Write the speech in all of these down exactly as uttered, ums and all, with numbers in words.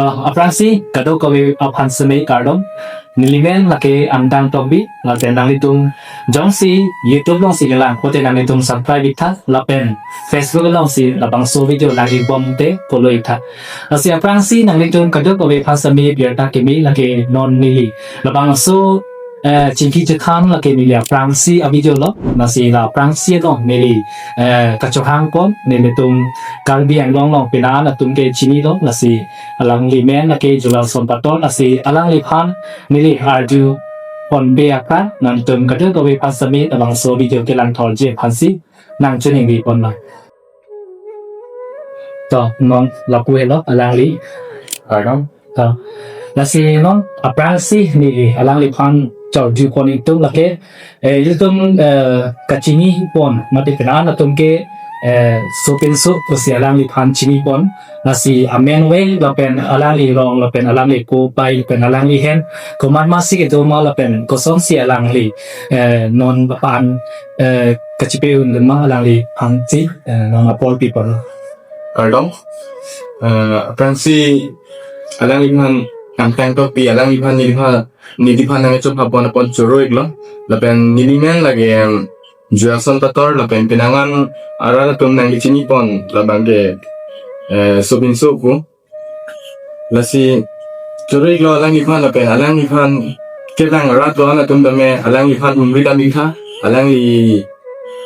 Ah, aphrangsi kadokave aphan seme kardom. Nelimen lake Angdeng Tokbi, lapen nanglitum jongsi YouTube alongsi kelang, kote nanglitum subscribe iktha, lapen Facebook alongsi labangso video langdunbom te follow iktha. Lasi aphrangsi nanglitum kadokave aphan seme birta kimi lake non neli labangso, eh, chingki chekhan lake neli aphrangsi a-video lo, lasi la aphrangsi along neli, eh, kachohangpon, nelitum Karbi Anglong along pini an atum ke chinilo, lasi alangli men lake Joelson Pator, lasi alangliphan neli arjupon be aphrang, nangtum kadokave aphan seme labangso video kelang thorji aphansi nangchoningri ponlo. To, non lapu helo alangli. Kardom. To, lasi non aphrangsi neli alangliphan chorjupon itum lake, eh, itum, eh, kachinipon, mate pini an atum ke, eh, sopinso pusi alangliphan chinipon, lasi amen vek lapen alangli rong lapen alangli ko pai lapen alangli hem komat masi kedo ma lapen kosonsi alangli, eh, non aphan, eh, kachipe-un ma alangliphansi, eh, non apor pipon. Kardom. Eh, aphrangsi alangliphan Angdeng Tokbi, alangliphan neliphan, neliphan nangchopha pon apot choro-iklo. Lapen nelimen lake, em, Joelson Pator, lapen pini an arat atum nangli chinipon labang ke, eh, sopinso pu. Lasi choro-iklo alangliphan lapen alangliphan kelang rat lo an atum tame alangliphan humri dam iktha, alangli,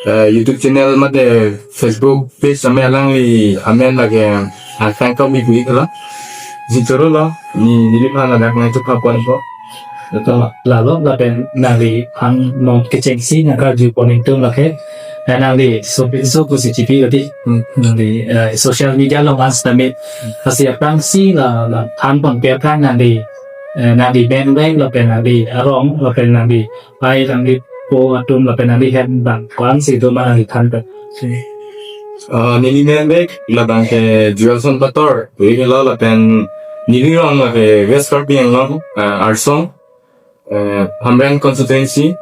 eh, YouTube channel mate Facebook page tame alangli amen lake Angdeng Tokbi pu-iklo. Si chorolo, ne, neliphan ladak nangchopha ponpo. To, lalo lapen nangliphan non kechengsi nangkarjupon itum lake, eh, nangli sopinso pusi chipi tadi. Hmm. Nangli, eh, social media along mas tame. Lasi aphrangsi la, la thanpon pe aphrang nangli, eh, nangli men vek lapen nangli arong lapen nangli pai nangli po atum lapen nangli hem abang ko-ansi do ma nangli thanpon. Eh, neli men vek labang ke Joelson Pator. Pu-iklo lapen neli rong lake West Karbi Anglong, eh, Arsong, eh, Hamren constituency.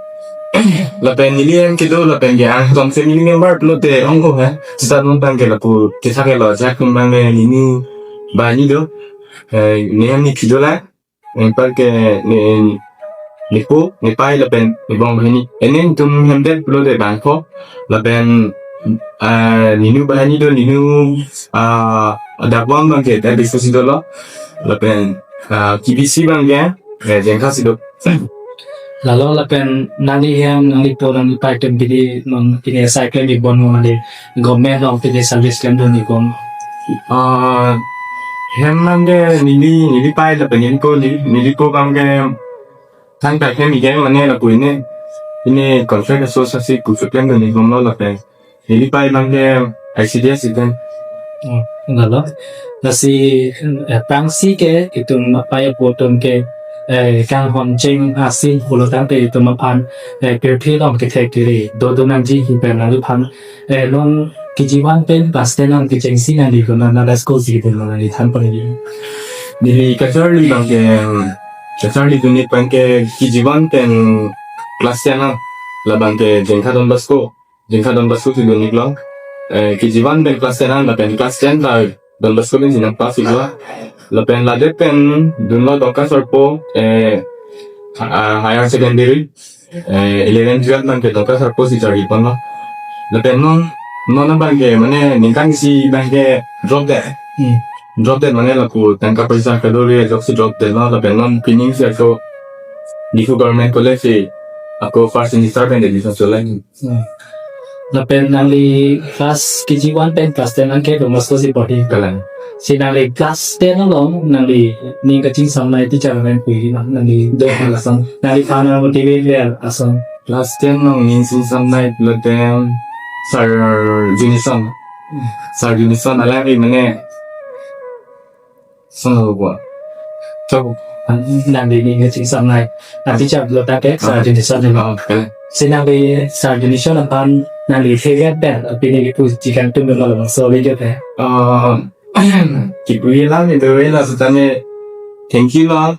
Lapen neli hem kedo lapen ke Angdeng Tokbi neli member pulote ongko he. Sita non abang ke lapu kethak helo, ajak non abang ke neli banghini do. Eh, ne hem ne phi do la. Anparke ne, ne po, ne pai lapen ne bong banghini. Ene netum hemdet pulote bangpho. Lapen, ah, neli banghini do, neli, ah, adap abang ke ta Diphu si dolo. Lapen, ah, kebisi abang ke, eh, Jengkha si do. Lalo lapen nangli hem, nangli po, nangli pai atum pini non pini asai klemdunbom ma, mane government along pini service klemdun-ikbom? Ah, hem abang ke neli, neli pai lapen neli po, neli, neli po abang ke thangta klem-ik ke mane lapu ine, ine contract aso sasi kuchuk klemdun-ikbomlo lapen neli pai abang ke I C D S itum. Oh, lalo. Lasi, eh, aphrangsi ke itum apai apo atum ke, eh, kanghon cheng asi pulo tangte itum aphan, eh, pirthe along kethek kere dodo nangji pen nangliphan, eh, non K G one pen class ten along kechengsi nangli ko na, na school si pen nangliphan pon-ikji. Neli kacharli abang ke, kacharlidun-ik abang ke K G one pen class ten along, labang ke Jengkha Don Bosco. Jengkha Don Bosco si dun-iklo. Eh, K G one pen class ten an, lapen class ten ta Don Bosco pensi nangpass-iklo. Lapen ladak pen dunlo Dongka Sarpo, eh, ha-, higher secondary, eh, eleven twelve abang ke Dongka Sarpo si charliponlo. Lapen non, non abang ke mane ningkan isi abang ke drop det. Hmm. Drop det mane lapu tangka paisa kadokave ajoksi drop detlo. Lapen non pining si ako Diphu Government College si ako first semester pen admission cholang. Hmm. Lapen nangli class K G one pen class ten an ke Don Bosco si porhi. Kalang. Si nangli class ten along nangli ning kachingsamnei teacher pen pu-ikji ma, nangli do lason. Nangliphan motivate ason. Class ten along ning kachingsamnei pulote Sir Junison. Hmm. Sir Junison alangli mane Sono gua. Coba. Nangli ning kachingsamnei. Nangli teacher pulote ke Sir Junison. Oh, okay. Si nangli Sir Junison aphan nangli favorite pen, pini kipu chikang tum lo, so video te. Ah, kipu ila ni do ila setame thank you lo.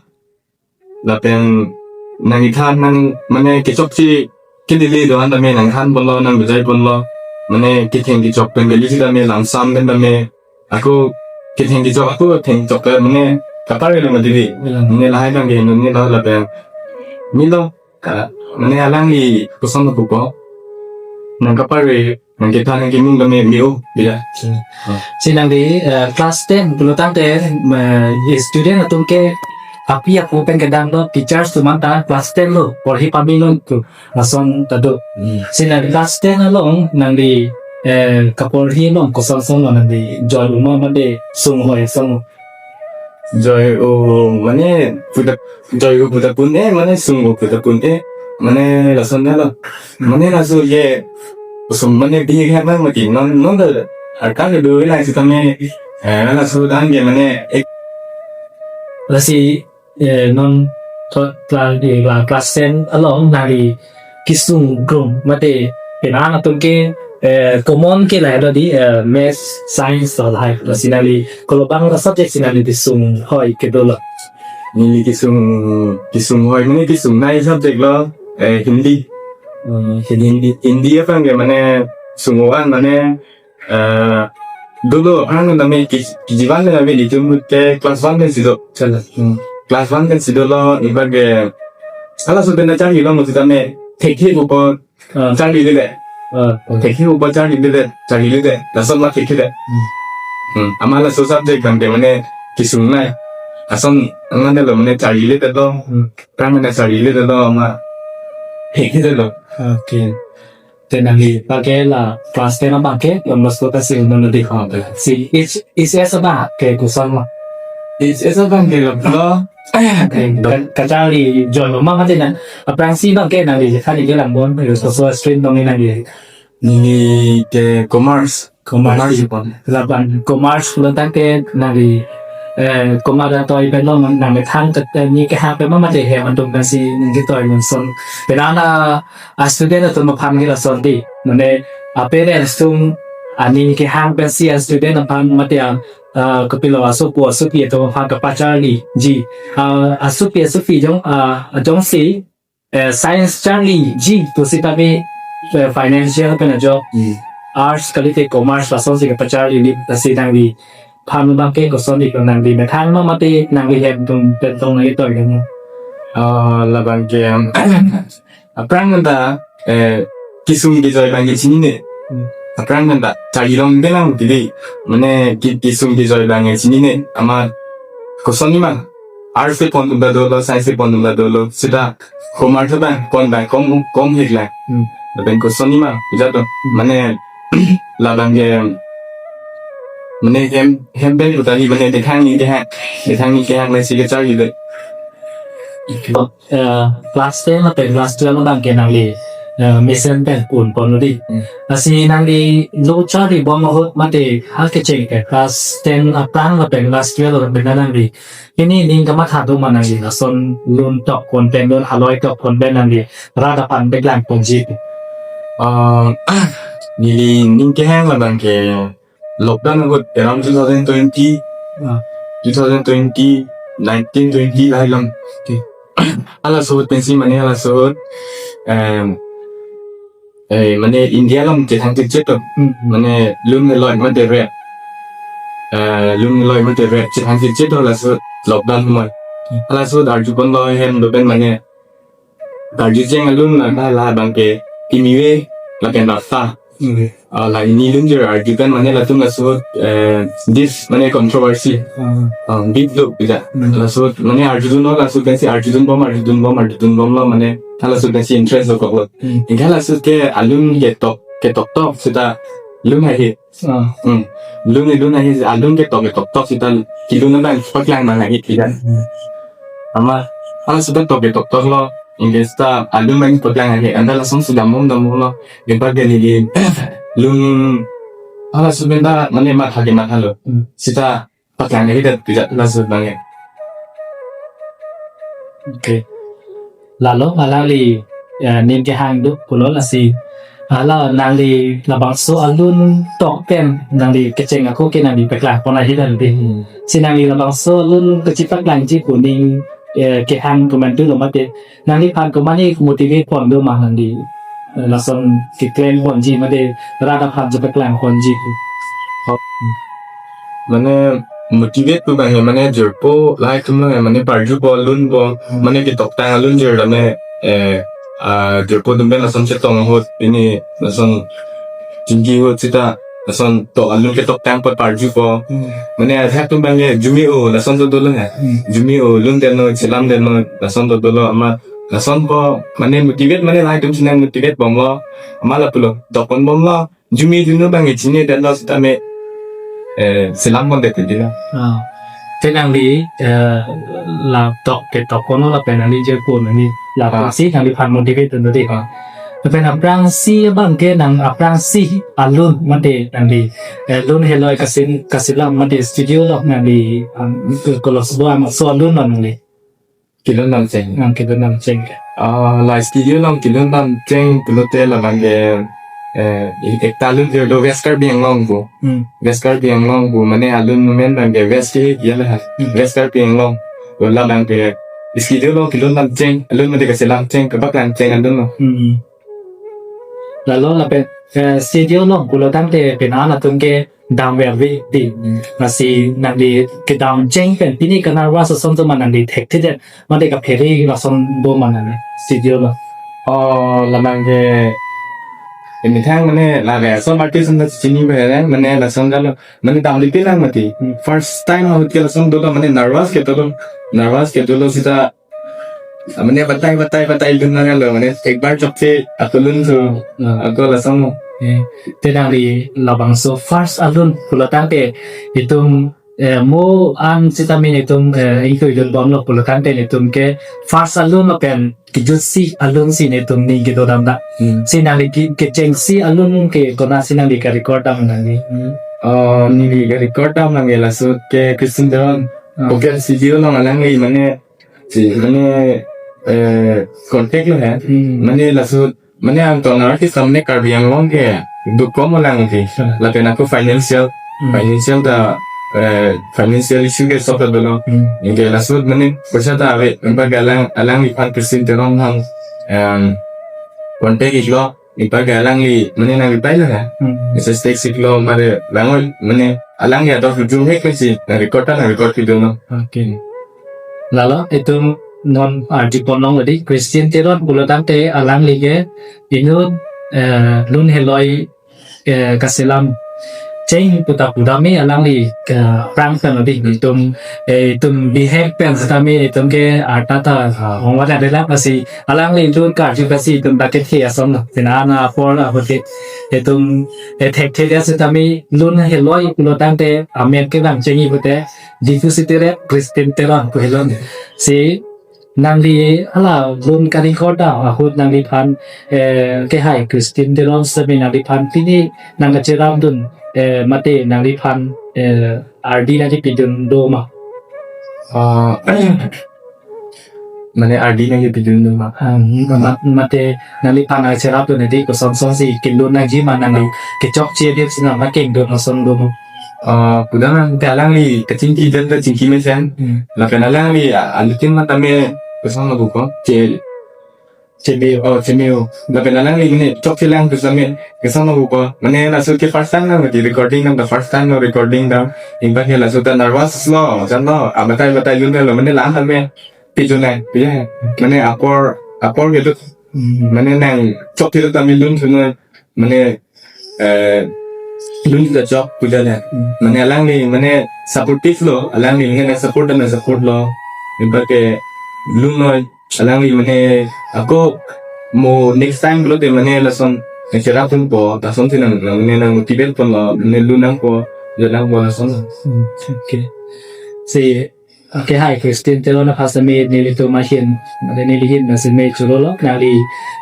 Lapen nangli than nang mane kechokche kelele do-an tame nangthanponlo, nangbujaiponlo. Mane ketheng kechok pen kali si tame, langsam pen tame. Ako ketheng kechok, ako theng chok pen mane kaparelo mati di. Bilang. Mane lahai abang ke nonne lo lapen. Milo, ka, mane alangli koson lo pupo. Nang kapare, nang kethan nang kemung tame me-o, bilang. Si nangli, eh, class ten pulo tangte, eh, student atum ke api apo pen kedam lo, teachers atum anta class ten lo porhi pame lo pu lason ta do. Hmm. Si nang class ten along nangli, eh, kaporhi along koson son lo, nangli joi-o ma mate sunghoi son lo? Joi-o mane puta, joi-o puta pun-e, mane sung-o puta pun-e, mane lason lo. Mane laso ye sum mane bi ha ma mati non non da arkan do ila sitame, eh, laso dan ye mane ek. Lasi, eh, non thot kla, di la class ten along nangli kesung grum mate penang atum ke, eh, common ke lahai lo di, eh, maths, science to lahai. Lasi nangli kolobang la subject si nangli kesunghoi kedo lo? Neli kesung, kesunghoi mane kesungnei subject lo, eh, Hindi. Hmm, Hindi. Hindi, Hindi abang ke mane sung-o-an mane, eh, dolo aphrang tame ki, K G one tame nelitum ke class one pensi do. Chala. Hmm. Class one pensi dolo, iba ke halaso pen charli lo mo sitame thekthe pupo. Ah. Charlile. Ah, ah. Thekthe pupo charlile, charlile. Lason ma thekthe. Hmm. Hmm. Amat laso subject abang ke mane kesungnei. Lason mane lo mane charlile lo. Hmm. Aphrang mane charlile lo amat thekthe lo. Okay. Te nangli pake la class ten abang ke, Don Bosco ta si non di. Ah, betul. Si H, H S abang ke koson lo? H S abang ke lo, lo. Ka, kacharli joi-o ma mate nang. Aphrangsi abang ke nangli kani kelang bon, yo so, so stream dong nangli? Neli ke commerce. Commerce. Commerce pon. Lapen commerce pulo tangte nangli, eh, komat atoi pen lo nangli thang ke, eh, neli kehang pen ma mate hem atum pensi nangli toi non son. Penang a student atum aphan ke lason di. Mane a parents atum aning kehang pensi a student aphan mate a, ah, kopilo asopo asopi atum aphan kapacharliji. Ah, asopi asopi jong, ah, jongsi, eh, science charliji pu sitame, eh, financial pen ajok. Hmm. Arts kalite commerce lasonsi kapacharli, lasi nangliphan abang ke koson di, nangli methang ma mate nangli hem atum pen tong nangli toi kan? Ah, labang ke, aphrang anta, eh, kesung kejoi abang ke chinine. Hmm. Aphrang anta charli long belang tidi. Mane ke, kesung kejoi abang ke chinine. Amat koson ni ma? Arts si pon atum ta dolo, science si pon atum ta dolo. Sita commerce abang pon abang kom, kom hek la. Hmm. Lapen koson ni ma, puja to. Hmm. Mane labang ke, mane hem, hem pen puta hi mane methang ni kehang, methang ni kehang lasi kecharli le. Eh, class ten lapen class twelve abang ke nangli, eh, mesen pen un pon lo di. Hmm. Lasi nangli lo charli bom ahut mate ha kecheng ke class ten aphrang lapen class twelve lapen nangli pini ning kamatha do ma, nangli lason lun tok pon pen, lun haloi tok pon pen nangli rat aphan paklang ponji? Ah, neli ning kehang labang ke lockdown ahut around two thousand twenty, ah, two thousand twenty, nineteen twenty lahai along. Okay. Halaso ahut pensi mane halaso ahut, em, eh, mane India along chethang chechep to. Hmm. Mane lun keloi mate rat. Eh, lun keloi mate rat chethang chechep to halaso ahut lockdown humai. Hmm. Halaso ahut arju pon lo hem do pen mane karju cheng alun la, la, labang ke kimi ave lapen rasta. Hmm. Ah, la ini lun jir arju pen mane latum laso, eh, this mane controversy. Hmm. Ah, bit lo pida. Hmm. Laso mane arjudun lo, laso pensi arjudun bom, arjudun bom, arjudun bom lo mane halaso pensi interest lo koklo. Hmm. Ingke laso ke alun ketok, ketok tok sita lun hai he. Ah. Hmm. Lun, lun hai, alun ketok ketok tok sita kelun abang paklang abang hai pida. Hmm. Amat halaso pen tok ketok tok lo. Ingke sita alun abang paklang hai. Anta lason si dambom dambom lo. Gempa geli geli. Lun halaso pen ta mane matha ke matha lo. Hmm. Sita paklang hai dat pida laso abang ya. Okay. Lalo alangli, ya, ning kehang do pulo lasi. Hala nangli labangso alun tok pen nangli kecheng ako ke nangli paklang pon ahi dan di. Hmm. Si nangli labangso alun kechipaklangji pu ning, eh, kehang komantu lo mate nangliphan komatne motivate pon do ma nangli, eh, lason keklem ponji mate rat aphan chepaklang ponji? Mane Motivate pu abang he mane jirpo lahai atum lo he mane parjupo, lunpo, mane ketoktang alun jir tame, eh, ah, jirpo atum pen lason chetong ahut pini lason chingki ahut sita lason tok alun ketoktang apot parjupo. Hmm. Mane ajahak atum abang he jumi o lason to dolo he. Hmm. Jumi o lun detnon, chelam detnon lason to dolo amat lasonpo mane motivate mane lahai atum si nang motivate bomlo. Amat lapulo tokpon bomlo. Jumi dunno abang ke chini detlo sitame, eh, chelam pon det dilo. Ah. Te nangli, eh, la tok ketokono lapen nangli jirpo nangli la Ah. si nangliphan motivate dun dei. Ah. Lapen aphrangsi abang ke nang aphrangsi alun mate nangli, eh, lun heloi kasin, kachelam mate studio along nangli, um, kolos bo ama so alun lo nangli. Kelun damcheng. Nang kelun damcheng. Ah, la studio along kelun damcheng pulote labang ke, eh, ekta alun jir do West Karbi Anglong pu. Hmm. West Karbi Anglong pu mane alun amen abang ke West ke ya lah. Hmm. West Karbi Anglong. Lo labang ke studio along kelun damcheng, alun mate kachelam cheng, kebak damcheng alun lo. Hmm. Lalo lapen, eh, studio along pulo tangte pini an atum ke damver vi di. Hmm. Lasi nangli kedam cheng pen pini ke nervous ason atum nangli thekthedet mate kaphere lason do ma nangli studio along. Oh, labang ke emethang mane la re ason artist na chini bere mane lason jalo mane damli pilang mati. Hmm. First time ahut ke lason dolo mane nervous ke dolo. Nervous ke dolo sita mane batai batai batai lun nang lo mane ekbar chokche ako lun so Ah. ako lason mo. Eh, te nangli labangso first alun pulo tangte itum, eh, mo an sitame itum, eh, ingkoi dun bomlo pulo tangte itum ke first alun lapen kejutsi alun si itum ning kedo dam da. Hmm. Si nangli ke, kechengsi alun ke konatsi nangli ke record dam nangli. Hmm. Oh, neli ke record dam nangli laso ke Christian Teron. Ah. Vocal studio along alangli mane si mane, eh, contact lo he. Hmm. Mane laso mane angton artist mane Karbi Anglong ke dukkom alang ke. Hmm. Lapen ako financial, Hmm. financial ta, eh, financial issue ke solve dolo. Hmm. Anke laso mane paisa ta ave, empa ke alang, alangliphan Christian Teron aphan, em, contact iklo, empa ke alangli mane nang reply lo he. Hmm. Message text iklo mare langol mane alangli ador hujum he klesi nang record ta nang record kedun lo. Okay. Lalo itum non arjupon long lo dei Christian Teron pulo tangte alangli ke inut, eh, lun heloi, eh, kachelam cheng pu ta pudam me alangli ke aphrang pen lo dei itum, eh, itum bihek pen sitame itum ke arta ta, ah, ongwa ta dela pasi alangli lun karju pasi itum ta kethe ason lo. Pini an apor ahut ke itum, eh, thekthe dia sitame lun heloi pulo tangte amen ke damcheng-i pute Diku City Rap Christian Teron pu helon. Si nangli hala lun ka-record dam ahut nangliphan, eh, kehai Christian Teron sitame nangliphan pini nang kacherap dun, eh, mate nangliphan, eh, ardi nangkepidun do ma? Ah, mane ardi nangkepidun do ma? Ah, mat-, mate nangliphan nang kacherap dun dei koson son si kelun nangji ma nangli kechokche dei si nang kengdun ason do ma? Ah, pudam nang te alangli kachingki jan ta chingki mesen. Hmm. Lapen alangli, ah, alutin matame koson lo buko. Che, cheme, oh, cheme o. Lapen alangli mane chokche lang pu sitame koson lo buko. Mane laso ke first time nang di recording nang the first time lo recording dam. Empa ke laso ta nervous lo, jan lo. Ah, batai batai lun lo mane lang kame. Pijun nang, pijun. Mane apor, apor ke tu. Hmm. Mane nang chokche ta mi lun suno. Mane eh, lun ta chok puja le. Hmm. Mane alangli, mane supportive lo, alangli mane support na support lo. Empa ke lun lo, alangli mane ako mo next time lo te mane lason, eh, cherap ponpo, lason si nang, nang, mane nang motivate ponlo, mane lun nangpo, ja nangpo lason. Hmm, okay. Si, okay, hai, Christian Teron aphan sitame nelitum ahin, mane neli ahin na sitame cholo lo, nangli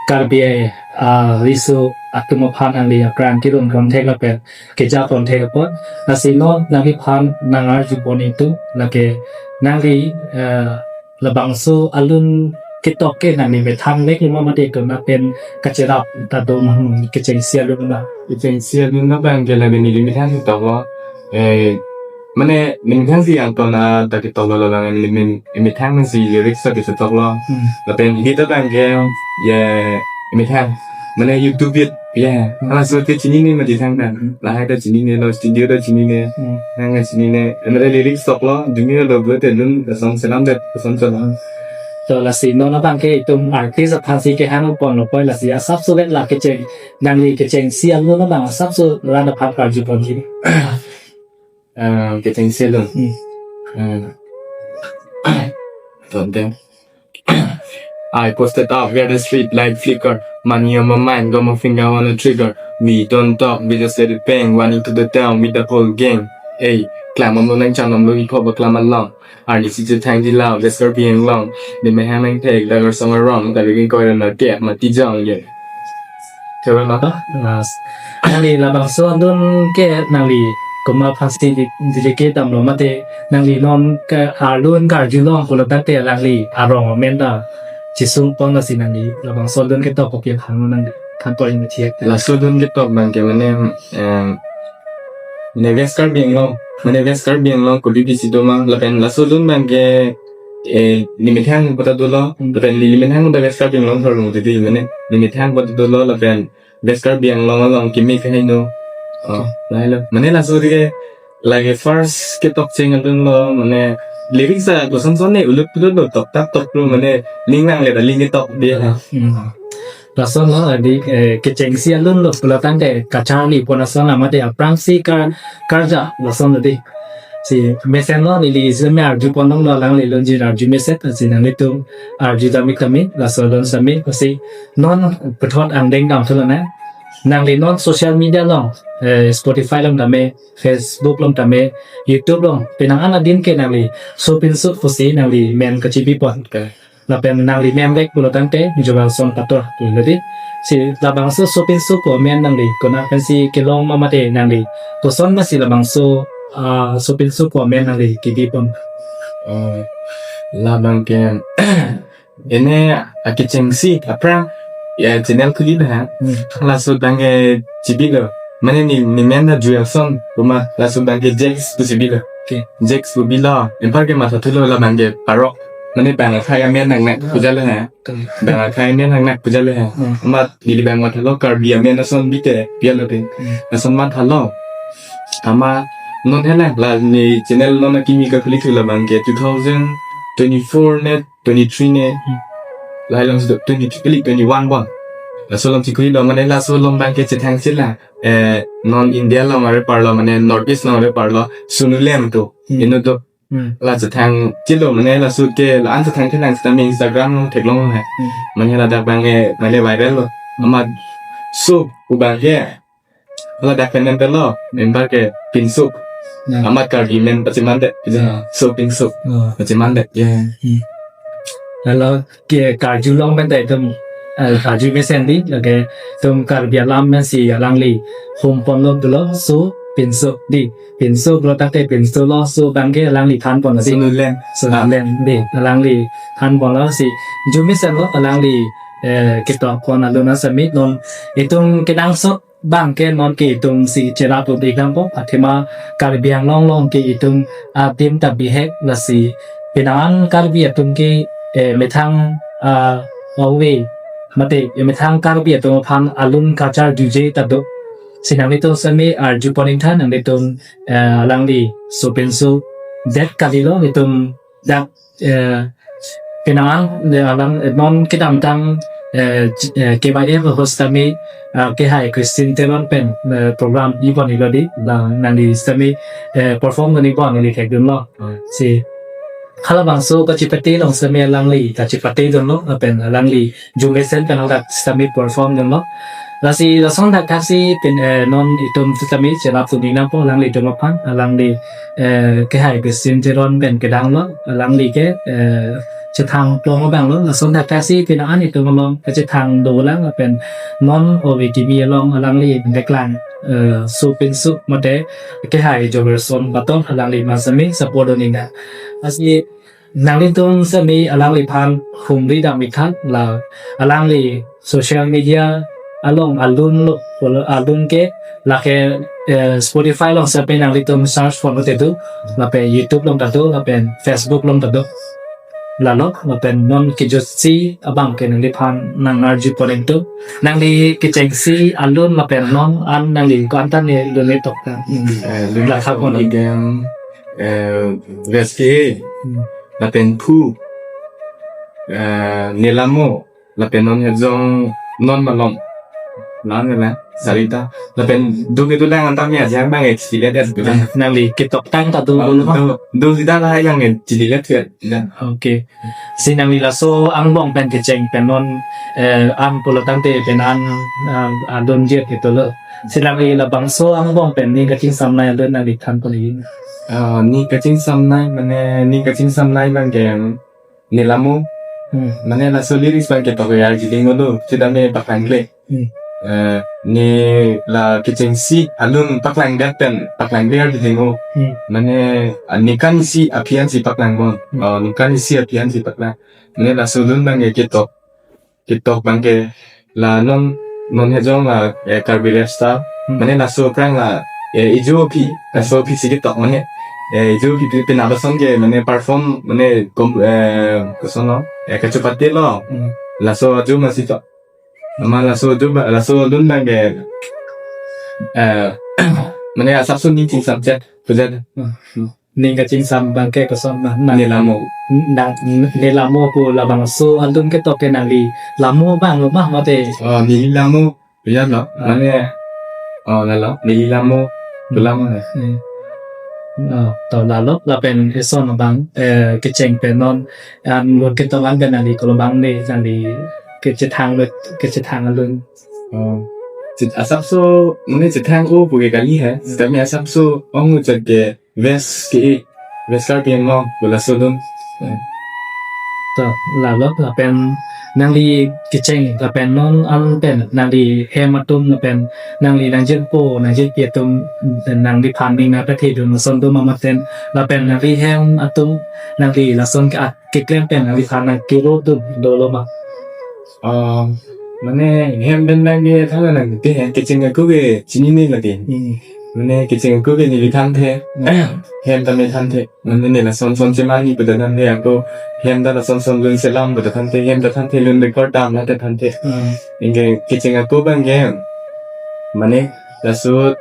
Karbi, ah, riso atum aphan nangli apran kirum pon thek lapen keja pon thek apot. Lasi non nangliphan nang arjupon itum, lake nangli, eh, labangso alun ketok ke nangli methang lek ma mate konat pen kacherap ta do ma, hmm, kechengsi alun ma? Kechengsi alun abang ke la neli methang ketok lo. Eh, mane neli methang si angton ta ketok lo, labang neli methang si lyrics ta ketok lo. Hmm. Lapen beat abang ke ye methang. Mane YouTube bit. Ya, hmm, halaso te chinine mati thangta. Hmm. Lahai ta chinine lo, studio ta chinine. Hmm. Nang chinine. Mane lyrics tok lo, dumi lo, buat te dun, song selam det, song selam. To lasi non abang ke itum artist aphan si kehang pon lo poi lasi asapso vet la kecheng, nangli kechengsi alun abang asapso ran aphan karju ponji. Eh, kechengsi alun. Hmm. Eh. Don't them. I posted up where the street light flicker. Money on my mind, got my finger on the trigger. We don't talk, we just let it bang. Running to the town with the whole gang. Hey, climb on the lane, chan on the hip hop, climb along. Arni si chethang di lao, let's go being long. Di mehang nang take, dagar song around, kali ging koi na tiap, mati jong ye. Coba lo. Mas. Nangli labangso adun ke nangli komat aphan si di, di ke damlo mate nangli non ke alun karjulong pulo tangte nangli arong amen ta chisung pon lasi nangli labangso adun ketok kopi aphan nangli than pon chiek. Laso adun ketok abang ke mane, em, mane West Karbi Anglong, mane West Karbi Anglong kuli bisi doma lapen laso adun abang ke, eh, limit hang kota dolo, hmm, lapen li-, limit hang kota West Karbi Anglong thorong titi mane limit hang kota dolo lapen West Karbi Anglong along kimi kaheno. Oh, okay. Lahai lo. Mane laso ke lagi first ketok cheng adun lo, mane lyrics a koson son ne ulut ulut lo, tok tak tok lo, mane ling lang le ta ling ketok dia. Hmm. Lason lo di, eh, kechengsi alun lo pulo tangte kacharli pon ason amate aphrangsi kar-, karja lason lo di. Si mesen lo neli seme arju pon dong lo alangli lunjin arju mesen si nanglitum arju dami kami laso alun seme si non puthot angdeng dam thulo na. Nangli non social media along, eh, Spotify along tame, Facebook along tame, YouTube along, penang an adin ke nangli sopinso pusi nangli men kachibi pon. Okay. Lapen nangli men vek pulo tangte, Joelson Pator, lodi. Si labangso sopinso ko men nangli, kona pensi kelong ma mate nangli. Koson ma si labangso, ah, sopinso ko men nangli, kibi pon. Oh, labang ke, ene akechengsi aphrang ya channel khuli dah. Hmm. Laso abang ke chibi lo. Mane ne, ne men ta Joelson, komat laso abang ke Jex pu chibi lo. Okay. Jex pu bi lo. Anpar ke matha thulo labang ke parok. Mane bang akhai amen nang nak puja le ha. Hmm. Bang akhai amen nang nak puja le ha. Hmm. Amat neli bang matha lo Karbi amen ason bite pi alo te. Hmm. Ason matha lo. Amat non hena la ne channel non akimi kakhuli thu labang ke two thousand twenty-four ne twenty-three ne. Hmm. Lahai along si do twenty-three kali twenty-one bon. Laso along si khuli lo mane laso along abang ke chethang sila. Eh, non India along are parlo mane North East along are parlo Sunu Lem tu. Hmm. Inu tu. Hmm. La chethang chilo mane laso ke la an chethang chelang sita me Instagram along theklong hai. Hmm. Mane ladak abang ke mane viral lo. Amat so pu abang ke ladak pen nempel lo, member ke Pinso. Hmm. Amat Karbi men pachiman det, ya. So Pinso. Oh. Pachiman det, ya. Hmm. Lalu ke karjulong pen ta itum, eh, karju mesen di, lake itum Karbi alam men si alangli hum pon lo dolo, so Pinso di. Pinso pulo tangte Pinso lo, so abang ke alangli than pon lo di. Sunu Lem. Sunu Lem di, alangli than pon lo si. Arju mesen lo, alangli, eh, ketok pon alun asami non itum kenangsot abang ke non ke itum si cherap un-ik dampo, athema Karbi Anglong along ke itum adim ta bihek lasi penang an Karbi atum ke, eh, methang, ah, ove mate, eh, methang Karbi atum aphan alun kacharjuje ta do. Si nanglitum seme arju pon ingthan nanglitum, eh, alangli sopinso det kali lo itum dak, eh, penang an, eh, alang, eh, non kedamtang, eh, j-, eh, K Y F host tame, ah, kehai Christine Teron pen, eh, program bi pon-ik lo di, la nangli sitame, eh, perform dun-ik pon neli thekdun lo. Hmm. Si halabangso kachipate along sitame alangli kachipate dun lo, lapen alangli arju mesen pen hadak sitame perform dun lo. Lasi lason dak kasi pen, eh, non itum sitame cherap un-ik dampo alanglitum aphan, alangli, eh, kehai Christine Teron pen kedang lo, alangli ke, eh, chethang plong abang lo, lason dak kasi penang an itum along kachethang dolang lapen non O V T V along alangli veklang, eh, sopinso mate kehai Joelson Pator alangli ma sitame support un-ik nang. Lasi nanglitum sitame alangliphan humri dam-ik tha la alangli social media along alun lo, alun ke lake, eh, Spotify along sitame nanglitum search pon lote do, lapen YouTube along ta do, lapen Facebook along ta do. Lalo, lapen non kejutsi abang ke nangliphan nang-arju pon ingtung. Nangli kechengsi alun lapen non an nangli ko-an ta ne lun ne tok ta. Eh, lun la kha pon. Game, eh, West K A, Hmm. lapen Phu, eh, Nilamo, lapen non Hejong, non Malom. Lang la, sarita. Lapen do kedo lang anta mi ajang bang ek silet ya. Nangli ketoktang ta do. Oh, do, do. Do sida la yang en silet ya. Okay. Si nangli laso angbong pen kecheng pen non, eh, an pulo tangte pen an, ah, adon jir gitu lo. Si nangli labangso angbong pen ning kachingsamnei alun nangli than pon nangji. Ah, ning kachingsamnei mane ning kachingsamnei bang ke Nilamo. Hmm. Mane laso lyrics bang ke tok ya jiding lo. Sida me paklang kle. Hmm. Eh, ne la kechengsi alun paklang det pen paklang biar di dengo. Hmm. Mane, ah, ningkan isi aphi ansi paklang bon. Hmm. Oh, ningkan isi aphi ansi paklang. Mane laso alun bang ke ketok. Ketok bang ke la non, non Hejong la, eh, Karbi Rap Star. Hmm. Mane laso aphrang la, eh, ijo aphi, laso aphi si ketok mane. Eh, ijo aphi pi, pina lason ke mane perform mane kom, eh, koson lo, eh, kachepate lo. Hmm. Laso ajo masi tok. Ama laso ajo ba, laso alun bang ke, eh, mane asapso ning chingsam chet, puja. Hmm. Ning kachingsam bang ke koson ma, na Nilamo. Na, Nilamo pu labangso alun ketok ke nangli Lamo bang lo ma mate. Oh, Nilamo. Puja lo. Ah. Mane, oh, lalo, Nilamo. Lamo ne. Hmm. Oh, to lalo, lapen eson bang, eh, kecheng pen non, an alun ketok an pen nangli kolo bang ne, nangli kechethang lo, kechethang alun. Oh. Chet-, asapso, mane chethang o pu ke kali he. Hmm. Kami asapso, ong uchat ke, West K A, West Karbi Anglong, pu laso alun. Hmm. To, lalo, lapen nangli kecheng, lapen non an pen, nangli hem atum, lapen nangli nangjirpo, nangjirpi atum, nangliphan ning nangpathe dun ason do ma mate, lapen nangli hem atum, nangli lason ke at keklem pen, nangliphan nangkero dun dolo ma. Ah, mane hem pen bang ke thala nang te, kecheng ako ke chinine lagi. Hmm. Mane kecheng ako ke neli thanthe. Hmm. Hem tame thanthe. Mane ne lason son cheman ni pu ta thanthe ako. Hem ta lason son lun selam pu ta thanthe. Hem ta thanthe, lun record dam la ta thanthe. Hmm. Anke kecheng ako bang ke. Mane laso,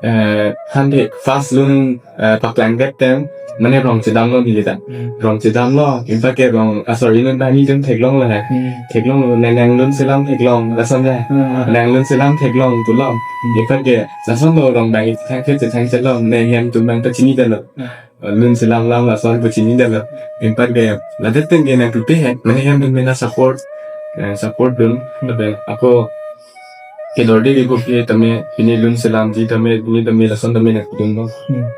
eh, thanthe first lun, eh, paklang det pen, mane rong chedam lo neli ta. Hmm. Rong chedam lo, anparke rong, ah, sorry, non ta ni jong theklong lo he. Hmm. Theklong lo, nang, nang lun selam theklong, lason ya. Hmm. Nang lun selam theklong pulo. Hmm. Anparke, lason lo rong bang ke thang ke thang chelong, nang hem atum bang ta chinidetlo. Hmm. Eh, lun selam lam lason pu chinidetlo. Anparke, ladet pen ke nangkepi he, mane hem atum pen nang support, eh, support dun, Hmm. lapen ako, kedorde ke kopi tame, pini lun selamji tame, pini tame lason tame nangkedun lo. Hmm.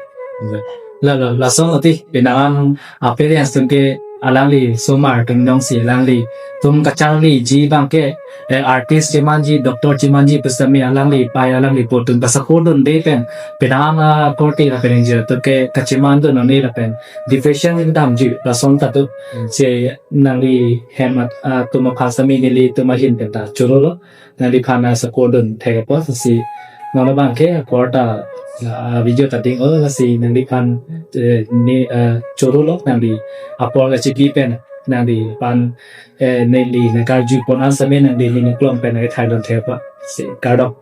Ya. Lalo, lason ati, penang aperian atum ke alangli somar atum jongsi alanglitum kacharliji bang ke, eh, artist chemanji, doctor chemanji pusitame alangli pai alangli po atum pasapor dunde pen, penang akorte lapen ingjir atum ke kacheman dun non ne lapen depression damji lason ta tu. Hmm. Si nangli hem at-, atum aphan sitame nelitum ahin pen ta choro lo. Nangliphan nang support dun thek apot si non abang ke akor ta, ah, video ta ding-o lasi nangliphan, eh, ne, eh, choro lo nangli apor kachipi pen nangliphan, eh, neli nangkarju pon an sitame nangli ne klong pen nangkethak dun thek apot si kardom.